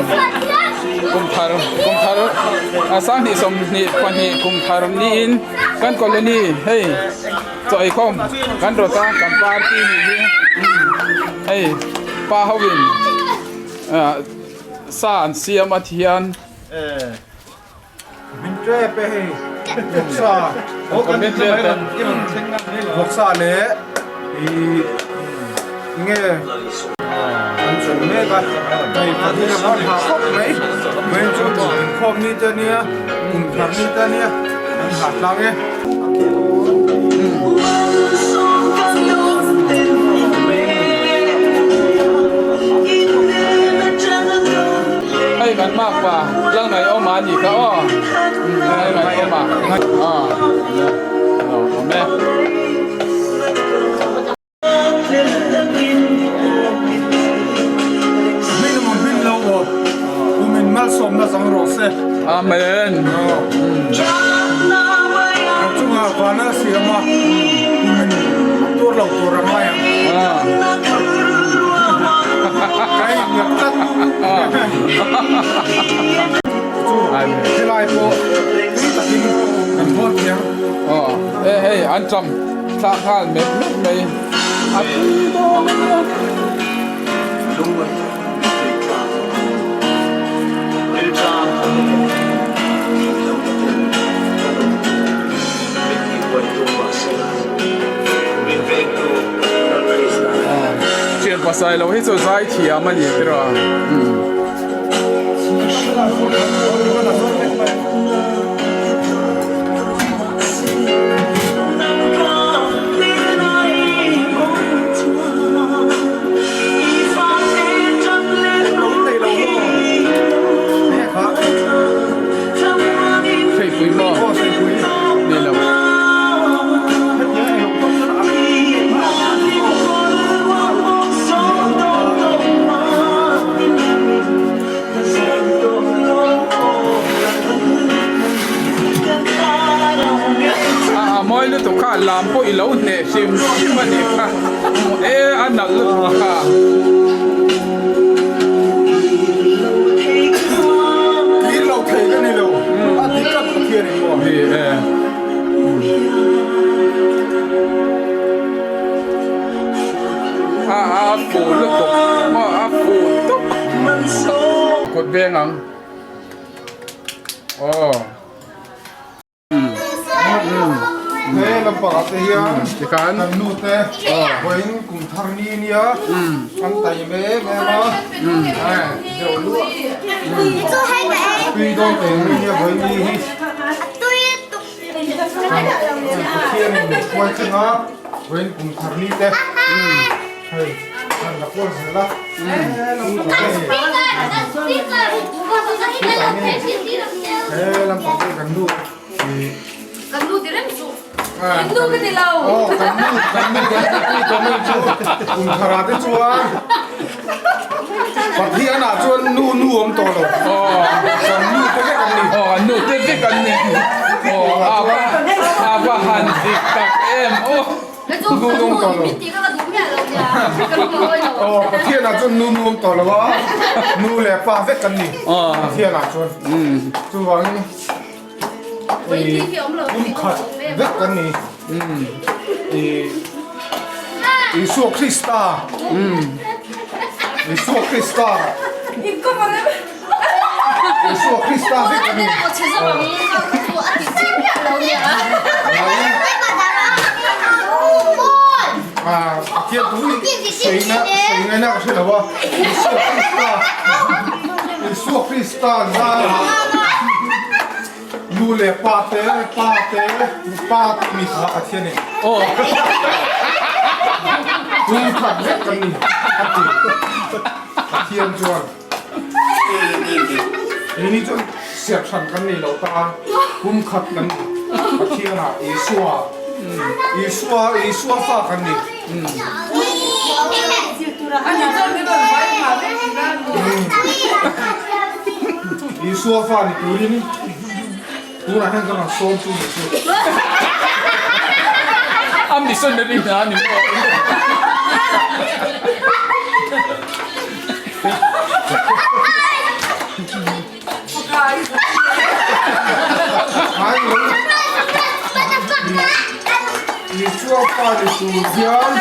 Kum thar kum thar a 2022 kum thar niin kan colony hei chaw eikhawm kan rawt a kan party nih hi hei pa ho in ah sa an siam a thian. Min trep e hei vawksa vawksa leh ih enge an chhum mek a hei pahnih a hman hah khawp mai vawiin chu inkhawm ni te ania kum thar ni te ania an hah tlang e. Hei kan mak pa lal ngai awm a nih kha aw lal ngai awm a aw awm e. Amen. Helai pawh tui takin kan hawn thiam. Aw e hei an ṭam thlak nghal mep mep mai a tui dawn a nia. Thian pasai lo hi chu zai thiam a ni tiraw umm. Seipui maw? Ni lo. A mawi lutuk kha lam pawh i lo hneh hrim hrim a nih kha e a nalh lutuk kha. Tui lo thei ka ni lo a ti tlat Pathian in maw. Ni e. A a fu lutuk maw a fu tawp. Kut veng ang. Aw. He lampangah te hian kan nu te vawiin kum thar ni nia an taim em em a deuh luah tui dawn teh mai nia vawiin ni hi Pathianin min hruai thleng a vawiin kum thar ni te hei an la kual zel a he lampang te kan nu Kan nu ti reng chu. Kan nu ka ti lo. Oh, kan nu, kan nu, kan nu, kan nu chu. Kum thara te chuan Pathian ah chuan nu nu awm tawh lo. Oh, kan nu te vek an ni. Oh, an nu te vek an ni. Oh, a va a va han dik tak em. Oh. Nu nu awm tawh lo. Oh, Pathian ah chuan nu nu awm tawh lo a. Nu leh pa vek kan ni. Pathian ah chuan. Chuvangin Kum khat vek kan ni. Isua Krista. Isua Krista. Isua Krista vek kan ni. Pathian thu hi sawi ngaina ka hre lo a. Isua Krista. Isua Krista zara. Nu leh pa te, pa te, pa te mi kha Pathian in tum khat vek kan ni a ti. Pathian chuan Ini chuan siak hran kan nei lo ta a, kum khat kan ni. Pathian ah Isua, Isua, Isua fa kan ni. Isua fa ni turin tunah hian ka rawn sawm chu ni chu. A missionary hna ni maw? fa ni tur hian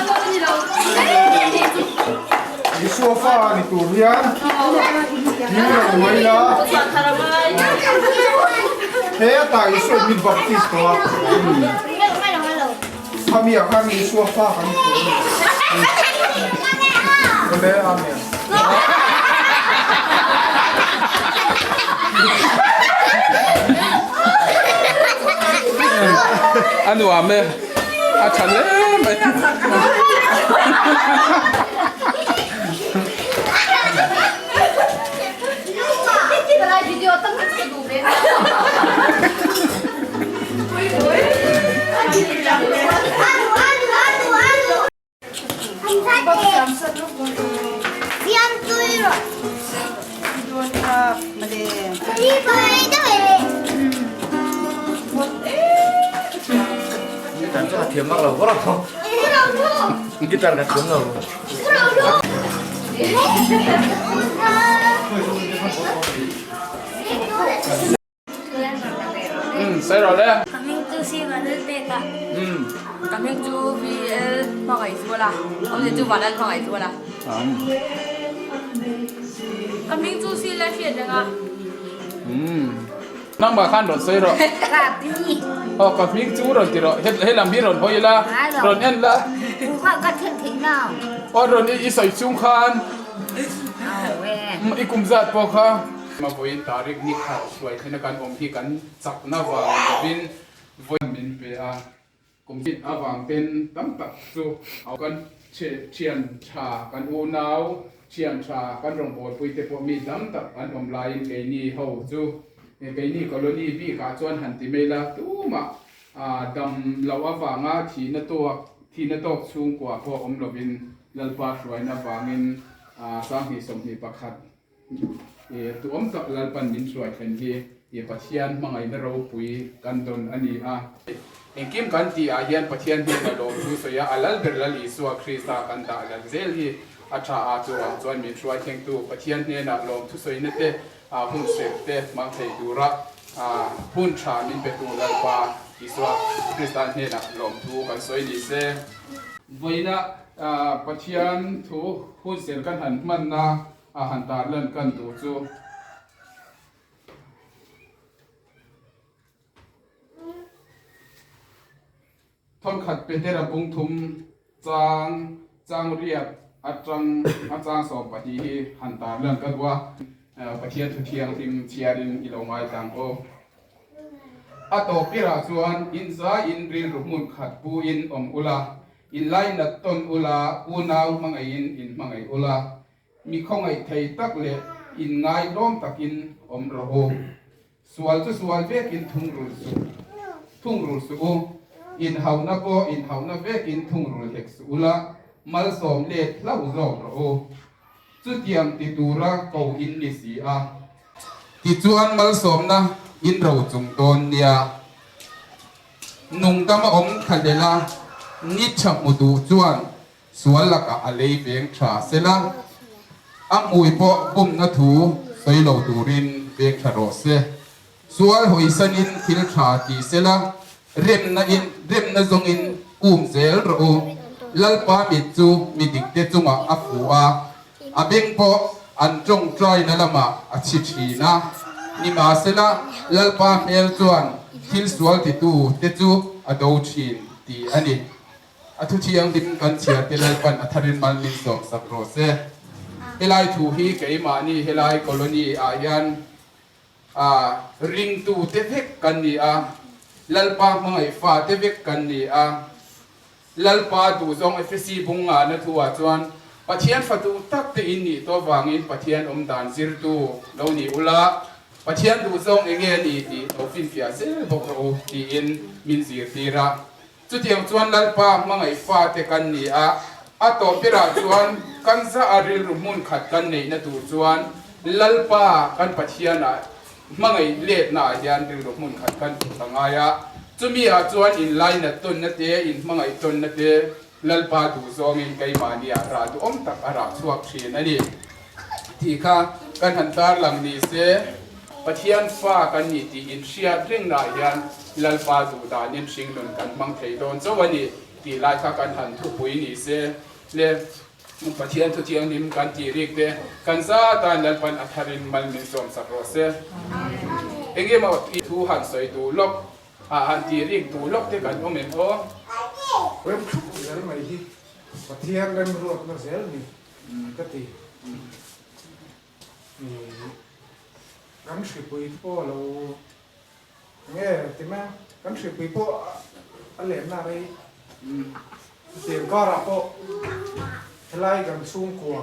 Isua fa ni tur hian thil a buai la he atah Isua min baptist tawh a khami ah khan Isua fa kan ni tur a ni. Awle Amen. A nuam e a tha hle mai. Guitar ka thiam lo. Um sai rawh le. Ka hming chu Siva Lalpeka. Um. Ka hming chu VL Hmangaihzuala. Awmze chu Vanlal Hmangaihzuala. Um. Ka hming chu Sila Hriatrenga. Um. Nangmah khan rawn sawi rawh. Ka hming. Aw ka hming chu rawn ti rawh. He lam hi rawn hawi ila. Rawn en la. Ka thlen theih na. Aw rawn i sawi chung khan. I kum zat pawh kha. Vawiin tarik ni khat hruai thlena kan awm hi kan chakna vang lovin vawiin min pe a. Kum hnih avang ten tam tak chu kan thian tha, kan unau thian tha, kan rawngbawlpui te pawh mi tam tak an awm laiin keini ho chu keini colony bikah chuan han ti mai la tumah dam loh avanga thihna tawk thihna tawk chhungkua pawh awm lovin Lalpa hruaina avangin 2021 Tuam tak Lalpan min hruai thlen hi i Pathian hmangaihna ropui kan dawn a ni a. Engkim kan tih ah hian Pathian hnenah lawmthu sawi a, a lal ber Lal Isua Krista kan dah lal zel hi a tha a, chuvang chuan min hruai thlengtu Pathian hnenah lawmthu sawina te, hun serh te hmang thei tura hun tha min petu Lalpa Isua Krista hnenah lawmthu kan sawi ni se. Vawiina Pathian thu hun serh kan han hmanna a han tar lan kan duh chu. Thawnkhat Petera bung thum chang chang riat atang a chang 12 hi han tar lan ka duh a, Pathian thu thianghlim chhiarin i lo ngai tlang aw. A tawp berah chuan inzaiin rilru hmun khat pu in awm ula, In lainat tawn ula, unau hmangaihin in hmangaih ula, mi khawngaih thei tak leh in ngaihlawm takin awm rawh u. Sual chu sual vekin thungrul suh, thungrul suh u. Inhauhna pawh inhauhna vekin thungrul hek suh ula, malsawm let hlauh zawk rawh u. Chutiang ti tura ko in ni si a. Tichuan malsawmna in ro chung dawn nia. Nungdam a awm thla hlel a, ni tha hmu duh chuan sual lakah a lei veng tha sela, a hmui pawh bumna thu sawi lo turin veng tha rawh se. Sual hawisanin thil tha ti sela, remna in remna zawngin um zel rawh u. Lalpa mit chu mi dikte chungah a fu a, A beng pawh an tawngtaina lamah a chhi thin a, nimahsela Lalpa hmel chuan thil sual titu te chu a do thin tih a ni. A thu thianghlim kan chhiar te Lalpan a tharin mal min zawm sak rawh se. Helai thu hi keimahni helai colony ah hian a ringtu te vek kan ni a, Lalpa hmangaih fa te vek kan ni a, Lalpa duhzawng Efesi bung ngahna thu-ah chuan Pathian fatu tak te in nih tawh vangin Pathian awm dan zirtu lo ni ula, Pathian duhzawng eng nge a ni tih lo finfiah zel bawk rawh u tiin min zirtir a. Chutiang chuan Lalpa hmangaih fate kan ni a, a tawp berah chuan kan zah a rilru hmun khat kan neihna tur chuan Lalpa kan Pathianah Hmangaih letnaah hian rilru hmun khat kan put a ngai a, chumi ah chuan inlainat tawnna te, inhmangaih tawnna te Lalpa duh zawngin keimahniah rah duhawm tak a rah chhuak thin a ni tih kha kan han tarlang ni se. Pathian fa kan ni tih inhriat ringnaah hian Lalpa duh danin hringnun kan hmang thei dawn chauh a ni. tih lai kha kan han thupui ni se le Pathian thu thianghlim kan tih rik te kan zatan Lalpan a tharin mal min sawm sak rawh se. Enge maw thu han sawi duh lawk a han tih rik duh lawk te kan awm em aw? Rem thup zel mai hi Pathian remruatna zel ni ka ti. Kan hripui pawh lo nge ti mai a, kan hripui pawh a lenna rei tiang karah pawh helai kan chhungkua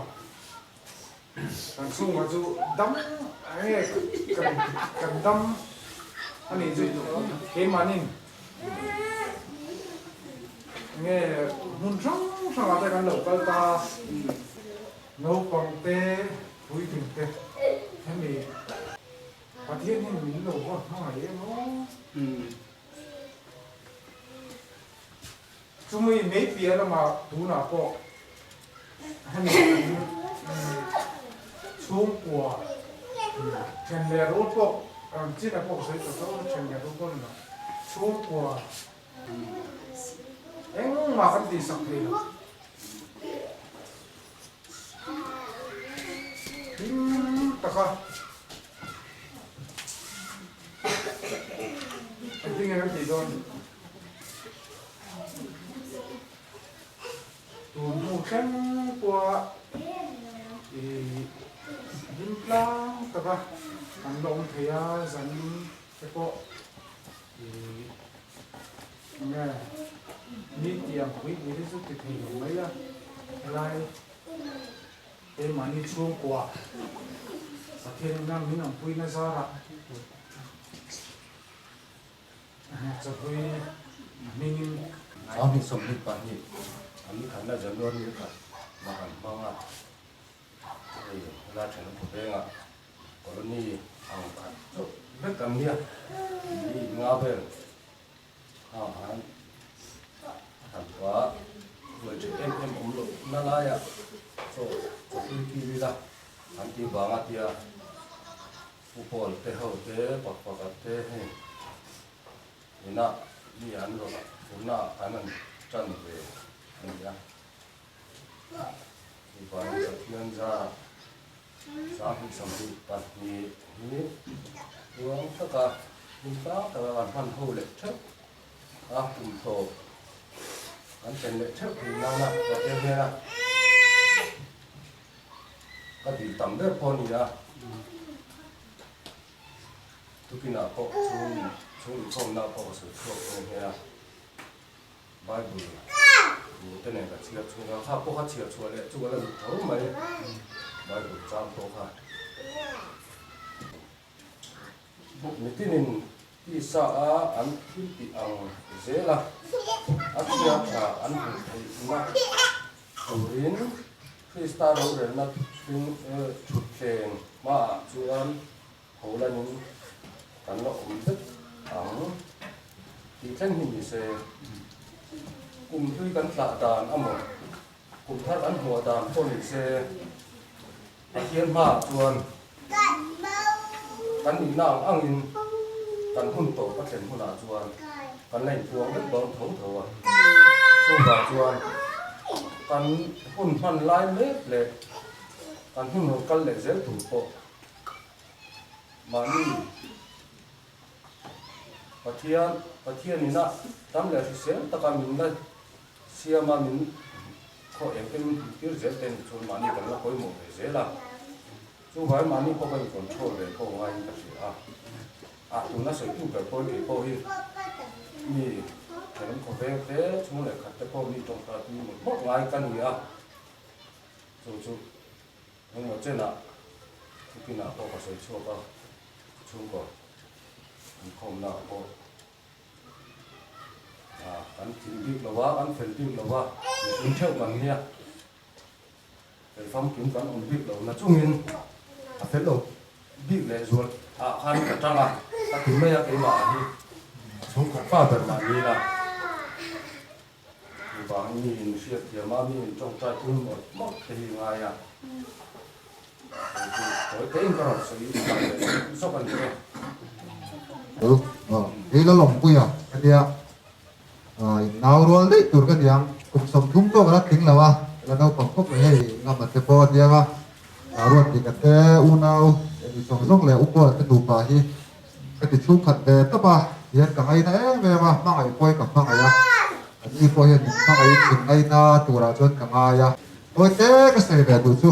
kan chhungkua chu dam nge kan dam a nih chu keimahnin nge hmun hrang hrangah te kan lo kal ta. Naupang te, puitling te hemi Pathian hian min lo va hmangaih em aw. Chumi mei piah lamah tunah pawh hemi chhungkua then leh rul pawh chin a pawh sawi tawh tho then leh rul pawh ni lo chhungkua Engmah kan tihsak thei lo. Hlim taka engtin nge kan tih dawn? Tun hnu thleng pawha ih hlim tlang taka kan la awm thei a, zan te pawh. Nge mi tiang pui pui te chu ti thei lo mai a, helai keimahni chhungkua Pathian ina min awmpuina zarah chahlui hmingin. 2022 an khatna January ni khat mah an hmang a, hei helai thenawm khawvengah Colony ang khat chauh vek an nia ni nga vel kha han han pa ruai tha em em awm loh na laiah chaw chaw tui kil ila an tih vang a tia Pu Paul te ho te pak pakhat te hei inah mi an rawn furna ah kan han tan ve a ni a chuvangin Pathian zar 2022 hi tluang taka hmun tlang taka kan hman ho leh theuh a, kum tawp kan chen leh theuh thei nana Pathian hnena ka dil tam ber pawh a ni a, tukinah pawh chhung chhung inkhawmna pawh ka sawi chhuak nghe nghe a. Bible bu te nen ka chhiar chhuak a, kha pawh kha chhiar chhuah leh chu ka la zuk tho mai, Bible chang pawh kha mitinin tisa a an thil tih ang zel a, a chhia tha an hmuh theihna turin Krista rorelna thutthleng hmaah chuan Holanin kan la awm vek ang tih thleng hi ni se, kum hlui kan tlah dan amaw, kum thar kan hmuah dan pawh ni se, Pathian hmaah chuan kan nihna ang angin kan hun tawp a thlen hunah chuan kan la inpuang vek dawn tho tho a. Chuvang chuan kan hun hman lai mek leh kan hun rawn kal leh zel tur pawh Mahni Pathian, Pathian ina tam leh hrisel taka min la siam a, min khaw eng te min hmuh tir zel te nih chuan mahni kan la pawimawh ve zel a. Chuvangin mahni pawh ka in control ve pawh ngaiin ka hria a. Ah, tuna sawitu ber pawh kei pawh hi mi thenawm khawvel te, chhung leh khat te pawh mi tawngtai pui mawlh mawlh ngai ka ni a. Chu chu Engmaw chenah thupinah pawh ka sawi chhuak a, chhungkaw inkhawmnaah pawh kan thim bik lo a, kan fel bik lo a, mihring theuh kan nia, fel famkim kan awm bik lo na chungin a fel lo bik leh zual ah khan ka tang a, ka ti mai a keimah hi a chhungkhat pa ber mah ni ila. Chuvangin mi in hriat thiam a, mi in tawngtai pui mawlh mawlh te hi ngai a. Hei chu tawi tein ka rawn sawi tak leh zawk a ni e. Hei la lawmpuia ka nia. In nau rual daih tur ka ni ang, kum 30 pawh ka la tling lo a, ka la naupang khawp mai hei Ngama te pawh a nia nga, Ruatdika te unau eng zawng zawng leh Upawl te nupa hi ka ti chhungkhat ve tawp a, tihian ka ngaina em em a, hmangaih pawhin ka hmangaih a, an ni pawh hian min hmangaihin min ngaina turah chuan ka ngai a, Hawite ka sawi ve duh chu.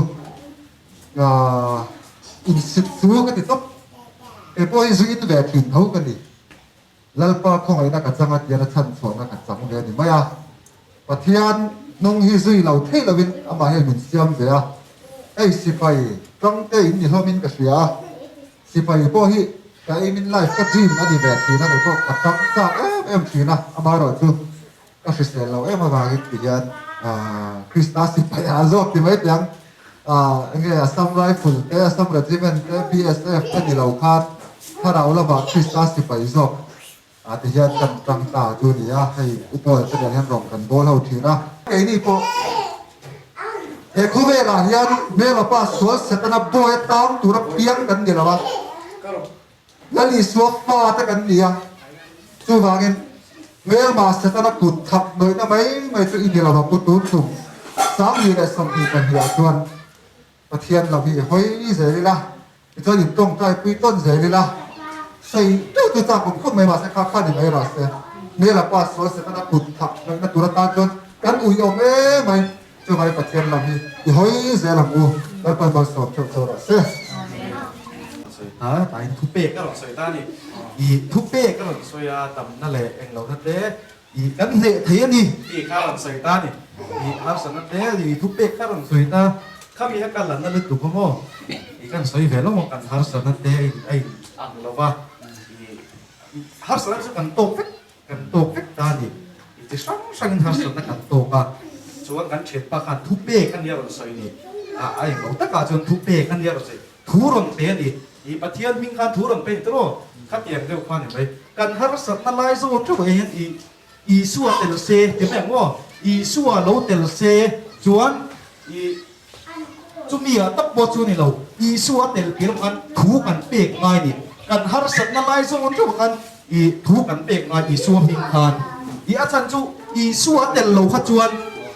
Insit chu ka ti tawp. Kei pawh hi zu in ve thin tho ka ni. Lalpa khawngaihna ka chang a tian a chhanchhuahna ka chang ve a ni mai a. Pathian hnung hi zui lo theih lovin amah hian min siam ve a. Hei sipai tangte in ni hlawmin ka hria a. Sipai pawh hi ka aim in life ka dream a ni ve thin a, kei pawh ka tang chak em em thin a, amaherawhchu Ka hrisel lo em avangin ti hian Krista sipai ah zawk ti mai teh ang. Enge Assam Rifle te, Assam Regiment te, BSF te ni lo khan thlarau lamah Krista sipai zawk ti hian kan tang ta chu ni a, hei Upawl te nen hian rawng kan bawl ho thin a. Keini pawh he khawvelah hian hmel pa sual Setana bawi a tang tura piang kan ni lo a. Lal Isua fa te kan ni a, chuvangin hmelma Setana kut thap nawihna mai mai chu i ni lo a, pu tun chhum 2022 ah chuan Pathian lo hi i hawi zel ila, tichuan in tawngtai pui tawn zel ila, sei deuh chu chak awm khawp mai mahse kha kha ni mai rawh se, hmela pa sual Setana kut thap nawihna tur atan chuan kan ui awm em mai, chuvangin Pathian lo hi i hawi zel ang u, Lalpan malsawm theuh theuh rawh se. Sawi ta tain thupek a rawn sawi ta a ni. I thupek a rawn sawi a, damna leh englohna te i kan hneh thei a ni tih kha a rawn sawi ta a ni. I harsatna te i thupek kha a rawn sawi ta. Khami a kal anna lutuk a maw? I kan sawi ve lo maw? Kan harsatna te a in ang lo va, i harsatna chu kan tawk vek kan tawk vek ta a ni. I chi hrang hrangin harsatna kan tawk a, chuan kan thianpa khan thupek a nia rawn sawi ni. A englo takah chuan thupek a nia rawn sawi. Thu rawn pe a ni. I Pathian hming khan thu rawn pe ni tawh aw. Khatiang deuh kha a ni mai. Kan harsatna lai zawk theuh ah hian i Isua tel se ti mai ang aw. Isua lo tel se chuan i chumi ah tak pawh chu a ni lo. Isua tel tir khan thu kan pek ngai a ni. Kan harsatna lai zawk theuh ah khan i thu kan pek ngai Isua hming khan. I a chhan chu Isua tel lo kha chuan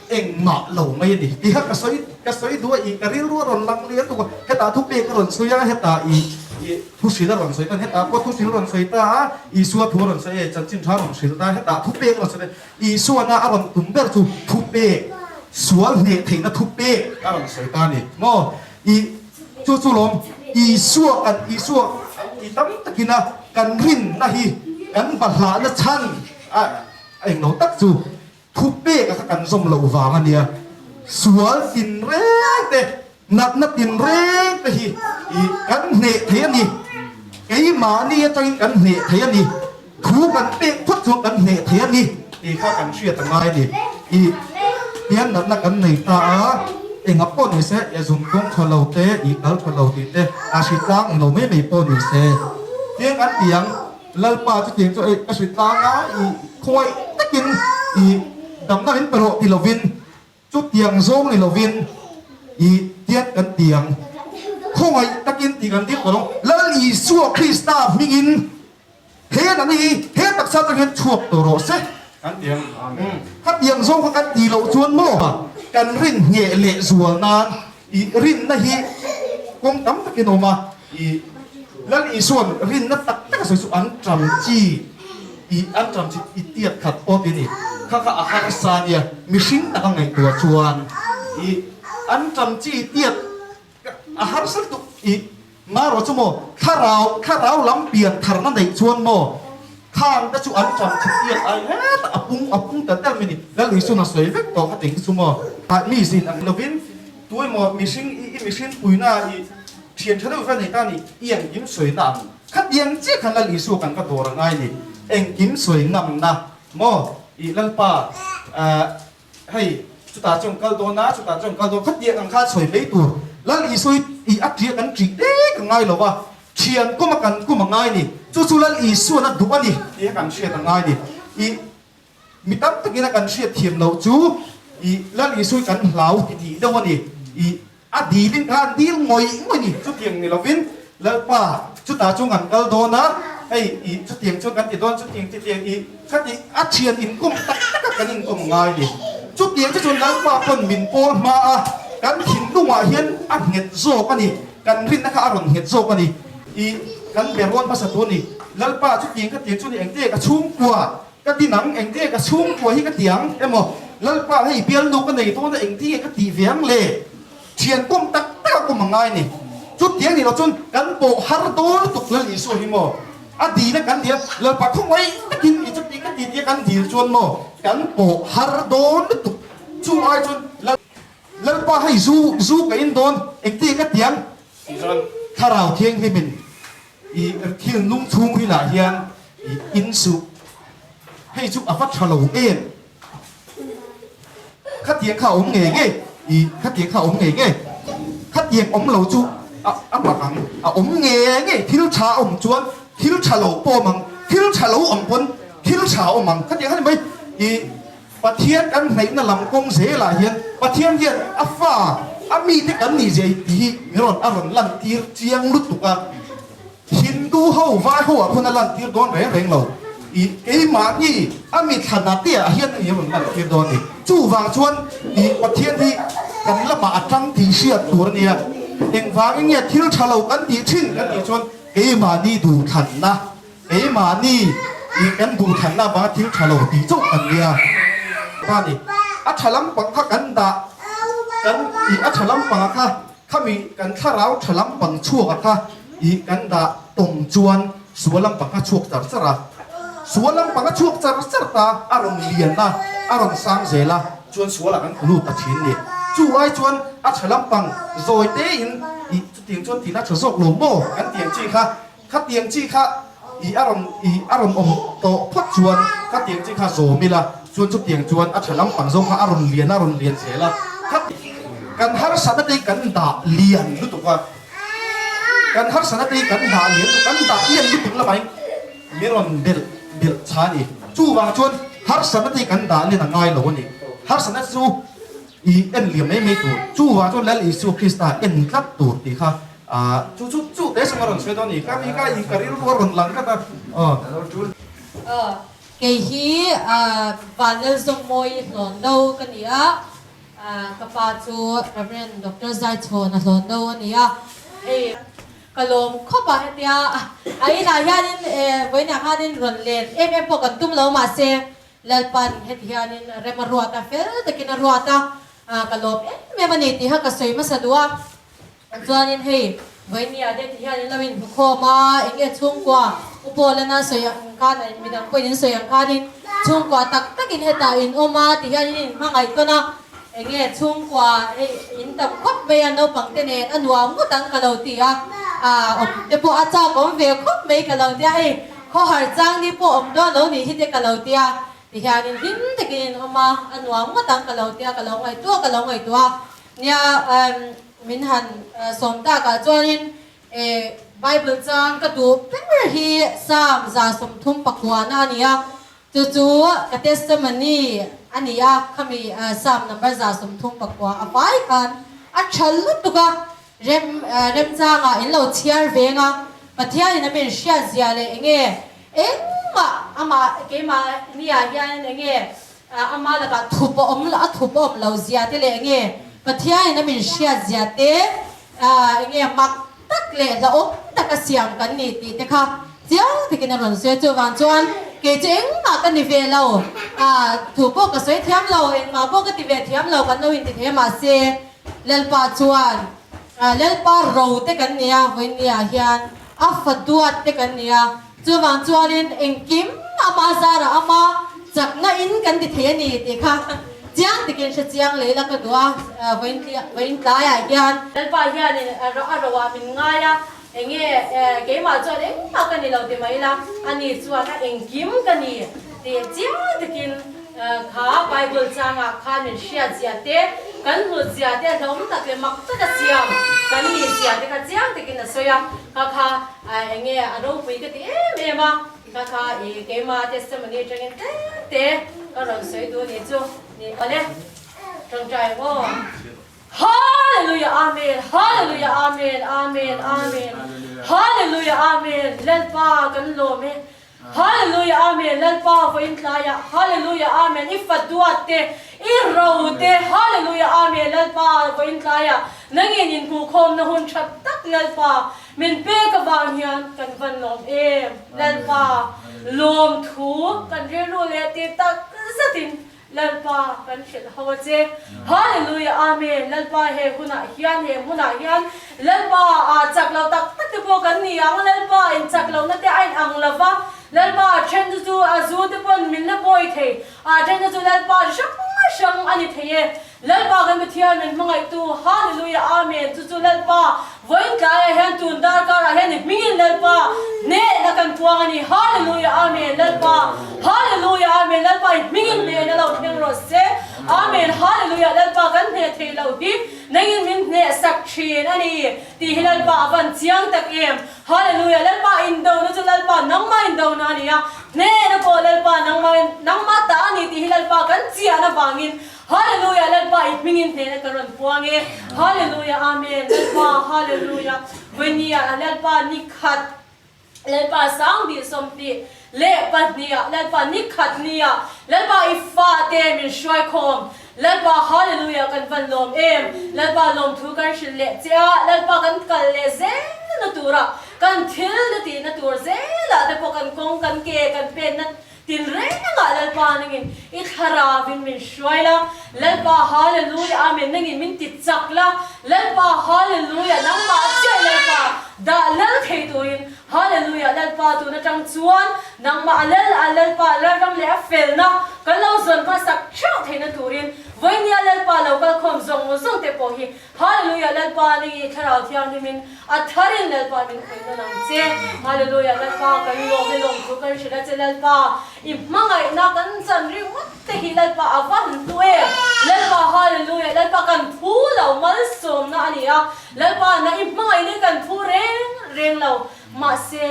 engmah lo mai a ni. Ti kha ka sawi ka sawi duh a, i ka rilru a rawn lang lian tuk a, hetah thu pek a rawn sawi a, hetah i i thu hril a rawn sawi ta, hetah pawh thu hril a rawn sawi ta a, Isua thu a rawn sawi e, chanchin tha a rawn hril ta, hetah thu pek a rawn sawi ta, Isuana a rawn tum ber chu thu pek, sual hneh theihna thu pek a rawn sawi ta a ni maw? I chu chu lawm Isua kan Isua i tam takina kan rinna hi kan bahlahna chhan a englo tak chu thu pek a kha kan zawm loh vang a nia. Sual tin reng te, natna tin reng te hi i kan hneh thei a ni. Keimahni atangin kan hneh thei a ni. Thu kan pek phawt chuan kan hneh thei a ni tih kha kan hriat a ngai a ni. I hian natna kan nei ta a, enga pawh ni se, e zun kawng tha lo te, i kal tha lo tih te, a hritlang eng lo mai mai pawh ni se. Tiang an ti ang, Lalpa chutiang chu ei ka hritlang a, i khawngaih takin i damna min pe rawh ti lovin, Chutiang zawng ni lovin i tiat kan ti ang. Khawngaih takin tih kan dil tawh lo. Lal Isua Krista hmingin he nang hi he taksa atang hian chhuak tawh rawh se kan ti ang. Khatiang zawng kha kan tih loh chuan maw kan rin ngheh leh zual nan i rinna hi kawng tam takin a awm a. I Lal Isua'n rinna tak tak a sawi chu an ṭam chi i an ṭam chi i tiat khat pawh ti a ni. Kha kha a harsa a nia, mihring taka ngaihtuah chuan i an ṭam chi i tiat a harsa lutuk i marawh chu maw thlarau thlarau lam pian tharna neih chuan maw khang te chu an ṭam chi tiat ai hetah a pung a pung tel tel mai a ni. Lal Isua'n a sawi vek tawh kha ting chu maw mi zin ang lovin tuemaw mihring i i mihring puina i Thian tha deuh kha nei ta ni, i engkim sawi na ang. Khatiang chiah khan Lal Isua kan va dawr a ngai ni, engkim sawi ngam na maw i Lalpa ahh hei chutah chuan kal dawn a, chutah chuan kal dawn khatiang ang kha sawi mai tur. Lal Isua hi i a ṭiah kan ṭih dek a ngai lo va, thian kum a kan kum a ngai ni, chu chu Lal Isuan a duh a ni tih kha kan hriat a ngai ni. I Mi tam takin a kan hriat thiam loh chu i Lal Isui kan hlau ti tih deuh a ni. I a dilin kha an dil ngawih ngawih ni. Chutiang ni lovin Lalpa chutah chuan kan kal dawn a, hei i chutiang chuan kan ti dawn, chutiang chutiang i. Khati a thian inkawm tak tak a kan inkawm ngai ni. Chutiang chu chuan Lalpa pawn min pawl hma a, kan thinlungah hian a nghet zawk a ni, kan rinna kha a rawn nghet zawk a ni. I kan be rual hmasa tu a ni. Lalpa chutiang ka tiang chu ni engte ka chhungkua ka ti nang, engte ka chhungkua hi ka ti ang emaw Lalpa hei bialnu ka nei dawn a engti nge ka tih ve ang le? Thian kawm tak tak a kawm a ngai ni. Chutiang ni lo chuan kan pawh har dawn lutuk Lal Isua hi maw? A dil a kan dil Lalpa khawngaih takin i chuti ka ti tia kan dil chuan maw kan pawh har dawn lutuk. Chu ai chuan Lal Lalpa hei zu zu ka in dawn engti ka tiang Thlarau Thianghlimin i thil nung chhung rinah hian i in suh. Hei chu a va tha lo em? Khatiang kha a awm ngei ngei i khatiang kha a awm ngei ngei khatiang awm lo chu a a mak ang a awm ngei ngei thil tha a awm chuan thil tha lo pawh awm ang thil tha lo awm pawn thil tha a awm ang khatiang kha ni mai i Pathian kan hnaihna lam kawng zelah hian Pathian hian a fa a mite kan nih zia tih hi min rawn a rawn lantir chiang lutuk a. Hindu ho vai ho ah khawn a lantir dawn reng reng lo. I keimahni a mi thlan ah te ah hian a rawn lantir dawn a ni. Chuvang chuan i Pathian hi kan lamah a tang tih hriat tur a nia. Engvangin nge thil tha lo kan tih thin kan tih chuan keimahni duhthlanna, keimahni i kan duhthlanna avanga thil tha lo tih chauh kan nia. Ta ni. A tha lampang kha kan dah kan i a tha lampang ah kha Khami kan thlarau tha lampang chhuak a kha i kan dah tawng chuan sual lampang kha chhuak char char a, sual lampang a chhuak char char ta a rawn lian a, a rawn sang zel a, chuan sualah kan lut ta thin ni. Chu ai chuan a tha lampang zawi te in i chutiang chuan tina tha zawk lo maw kan tiang chi kha, khatiang chi kha i a rawn i a rawn awm tawh phawt chuan khatiang chi kha zawm ila chuan chutiang chuan a tha lampang zawng kha a rawn lian a rawn lian zel a kha kan harsatna te hi kan dah lian lutuk a kan harsatna te hi kan dah lian lutuk kan dah lian lutuk lamah min rawn belh belh chha a ni chuvang chuan harsatna te hi kan dah lian a ngai lo a ni harsatna chu I en liam mai mai tur. Chuvang chuan Lal Isua Krista en tlat tur tih kha chu chu chu te sum a rawn sawi dawn a ni. Ka mi ka i ka rilru a rawn lang tlat a. Aw. Aw, kei hi Vanlalzawmmawi hlawn lo ka ni a, ka pa chu Rev. Doctor Zaichhawna hlawn lo a ni a. Hei ka lawm khawp a hetia a inah hianin vawiinah khanin rawn len em em pawh kan tum lo mahse Lalpan heti hianin rem a ruat a, fel takin a ruat a, ka lawm em em a ni tih kha ka sawi hmasa duh a. Chuanin hei Vawinia te ti hian in lo inhmu khawm a, eng nge chhungkua U Paulana sawi ang khan a midang pawhin in sawi ang khanin chhungkua tak takin hetah in awm a ti hian in inhmangaih tawn a, eng nge chhungkua hei in tam khawp mai a naupang te nen a nuam ngawt ang ka lo ti a, awm te pawh a chak awm ve khawp mai ka lo ti a, hei Khawhar chang ni pawh awm dawn lo nih hi te ka lo tia, tihianin hlim takin in awm a, a nuam ngawt ang ka lo tia, ka lo ngaihtuah ka lo ngaihtuah a. Nia min han sawm takah chuanin Bible chang ka duh ber hi Psalm 139 a ni a, chu chu ka testimony a ni a, khami Psalm number 139 a vai khan a tha lutuk a, Rem remchangah in lo chhiar veng a, Pathianin a min hriat zia leh enge engmah amah keimah nia hianin enge ama lakah thup a awm a thup a awm lo zia te leh enge Pathianin a min hriat zia te enge mak tak leh hlauhawm taka siam kan ni tih te kha chiang takin a rawn sawi a. Chuvang chuan kei chu engmah ka ni ve lo, thu pawh ka sawi thiam lo, engmah pawh ka ti ve thiam lo kan lo inti thei a mahse, Lalpa chuan, Lalpa ro te kan ni a, vawinia hian a fa duat te kan ni a, chuvang chuanin engkim ama zarah ama chakna in kan ti thei a ni tih kha chiang takin hre chiang leh ila ka duh a, vawiin tlaiah hian. Lalpa hianin a roah min ngai a, enge keimah chuan engmah ka ni lo ti mai ila, ani chuan a engkim ka ni tih chiang takin Kha Bible changah khan min hriat zia te, kan hlut zia te, hlauhawm tak leh mak taka siam kan nih zia te kha chiang takin a sawi a. Kha kha eng nge a ropui ka ti em em a, kha kha i keima testimony atangin tlem te ka rawn sawi duh ni chu ni awle. Tawngtai maw? Hallelujah Amen Hallelujah Amen Amen Amen Hallelujah Amen Lalpa kan lawm e. Hallelujah Amen Lalpa vawiin tlaiah Hallelujah Amen i fa duat te i ro te Hallelujah Amen Lalpa vawiin tlaiah nangin inhmuhkhawmna hun tha tak Lalpa min pek avang hian kan van lawm em Lalpa lawmthu kan rilru leh ti tak zetin Lalpa kan hrilh ho a che. Hallelujah Amen Lalpa he hunah hian he hmunah hian Lalpa ah chak lo tak tak te pawh kan ni ang Lalpa in chak lohna te a in ang lo va Lalpa a then chu chu a zu te pawn min la pawi thei a then te chu Lalpa hrang hrang a ni thei e Lalpa kan Pathian min hmangaihtu Hallelujah Amen chu chu Lalpa vawiin tlaiah hian tun darkar ah hian i hmingin Lalpa hnehna kan puang a ni Hallelujah Amen Lalpa Hallelujah Amen Lalpa i hmingin hnehna lo thleng rawh se Amen Hallelujah Lalpa kan hneh theih loh hi nangin min hneh sak thin a ni tih hi Lalpa a van chiang tak em Hallelujah Lalpa indona chu Lalpa nangmah indona a ni a hnehna pawh Lalpa nangmah nangmah ta a ni tih hi Lalpa kan chian avangin Hallelujah Lalpa i hmingin hnehna ka rawn puang e Hallelujah Amen Lalpa Hallelujah Vawinia Lalpa ni khat Lalpa sangbih 22 ah Lalpa ni khat nia Lalpa i fate min hruai khawm Lalpa Hallelujah kan van lawm em Lalpa lawmthu kan hrilh leh che a Lalpa kan kal leh zel na tura kan thil na tihna tur zelah te pawh kan kawng kan ke kan penna Tin rengah Lalpa nangin i thlarauin min hruai la, Lalpa Hallelujah Amen nangin min ti chak la, Lalpa Hallelujah nangmah chiah Lalpa dah lal thei turin Hallelujah Lalpa tun atang chuan nangmah a lal a Lalpa Lalram leh a felna kan lo zawn hmasak theuh theihna turin vawinia Lalpa lo kalkhawm zawng zawng te pawh hi Hallelujah Lalpa ni Thlarau Thianghlimin a tharin Lalpa min khawih nawn ang che. Hallelujah Lalpa kan lawm e lawm thu kan hrilh a che Lalpa i hmangaihna kan chan ringawt te hi Lalpa a va han hlu em Lalpa Hallelujah Lalpa kan phu lo malsawmna a ni a Lalpa na i hmangaihna hi kan phu reng reng lo mahse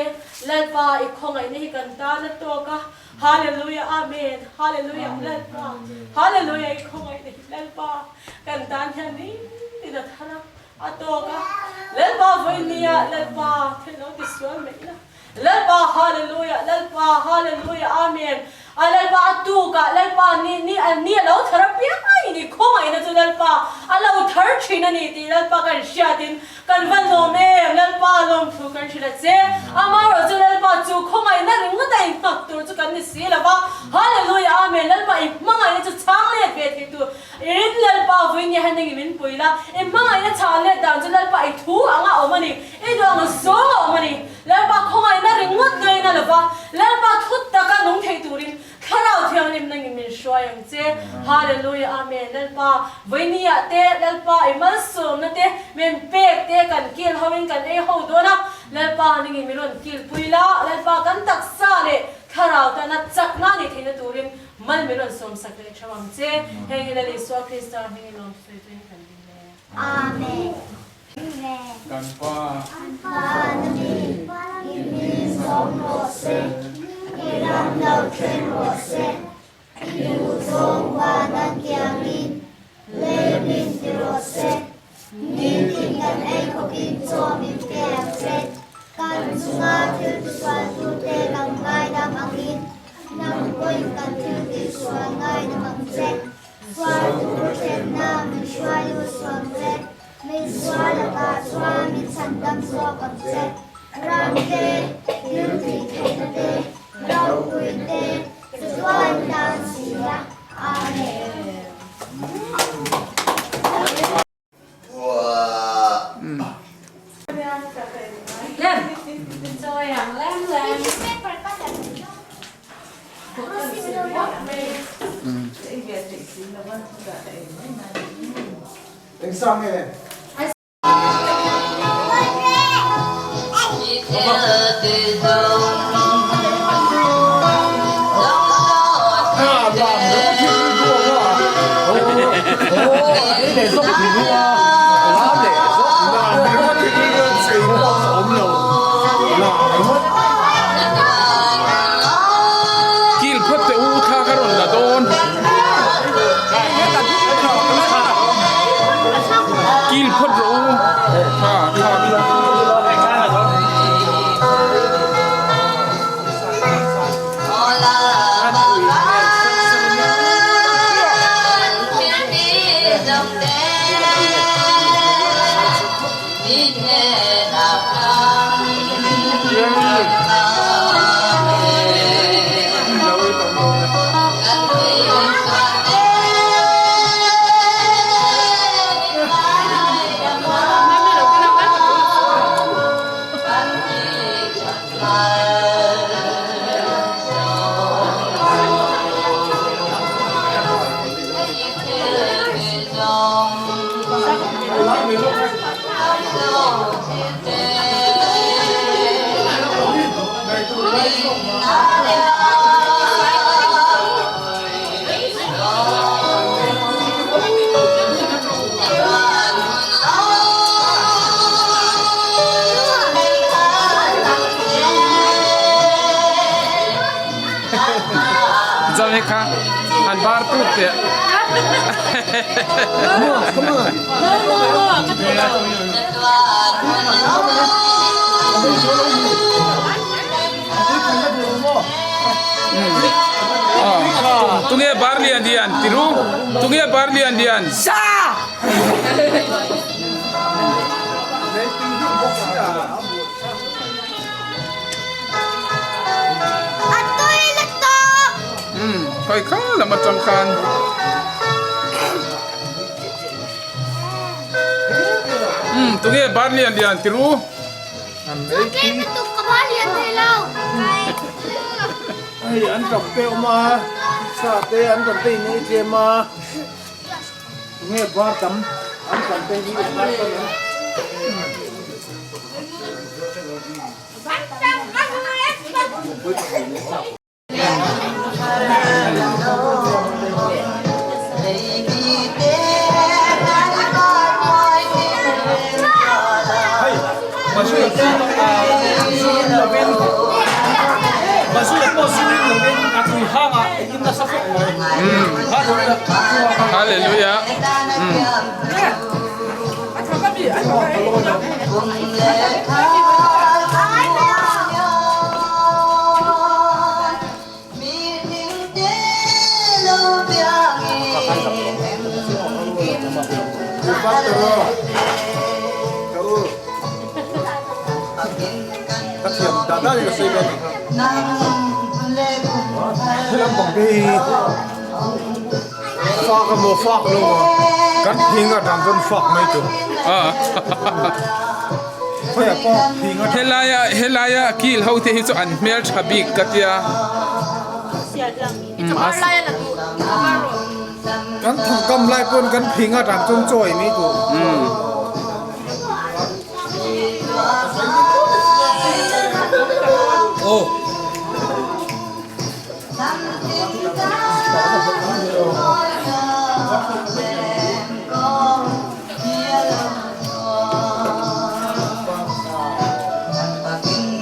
Lalpa i khawngaihna hi kan tan a tawk a Hallelujah Amen Hallelujah Lalpa Hallelujah i khawngaihna hi Lalpa Kan tan hian nitin a thar a, a tawk a. Lalpa vawinia, Lalpa thil lo ti sual mai ila. Lalpa Hallelujah, Lalpa Hallelujah, Amen. A Lalpa a tukah, Lalpa ni ni ni a lo thar a piang aiin i khawngaihna chu Lalpa a lo thar thin a ni tih Lalpa kan hriatin kan va lawm em. Lalpa lawmthu kan hrilh a che. Amaherawhchu Lalpa chu khawngaihna ringawt a inhngak tur chu kan ni si lo va. Hallelujah, Amen. Lalpa i hmangaihna chu chhang let ve thei tur I rin Lalpa vui nge han engin min pui la, i hmangaihna chhah let dan chu Lalpa i thu anga awm a ni, i duh ang zawng a awm a ni. Lalpa khawngaihna ringawt ngaina lova, Lalpa thu taka nung thei turin Thlarau Thianghlim nangin min hruai ang che. Hallelujah Amen Lalpa vawinia te Lalpa i malsawmna te min pek te kan kil ho in kan ei ho dawn a, Lalpa nangin min rawn kil pui la, Lalpa kan taksa leh Thlarau tana chakna ni theihna turin Mal min rawn sawmsak leh theuh ang che. Heng hi Lal Isua Krista hmingin lawm sawi tuin kan ding e. Amen. Kan Pa. Pa na mi, i mi zawm rawh se, i ram lo thleng rawh se, i duh zawng van a kiangin lei min ti rawh se, nitin kan ei khawpin chaw min pe ang che, kan chunga thil tisualtute kan ngaidam angin Nang pawhin kan thil tihsual ngaidam ang che. Sual tur thlenna min hruai lut suh ang che. Min sual lakah chuan min chhandam zawk ang che. Ram te, thil tih theihna te, ropui te, chatuan tan si a. Amen. Eng sang nge? Kil phawt teh u thla ka rawn la dawn. Kil phawt rawh u kha kha. Zami kha an bar tut teh. Tunge bar lian lian tiru tunge bar lian lian. Sa! A tui lutuk! Umm khawi kha lam atang khan. Umm tunge bar lian lian tiru. Chuan lutuk ka bar lian thei lo. Hei an tap te awm a, sa te an rawn te in ei tlem a, tunge bar tam an tam te hi bar tam an. Hallelujah. Fak emaw fak lo maw kan thing atang chuan fak mai tur khawiah pawh thing atang Helaia helaia kil ho te hi chu an hmel tha bik ka tia. Kan thangkam lai pawn kan phing atang chuan chaw ei mai tur. Aw.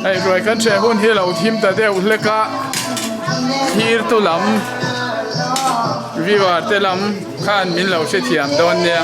Hei ruai kan ṭheh hun hi lo thim ta deuh hlek a thlir tu lam viewer te lam khan min lo hrethiam dawn nia.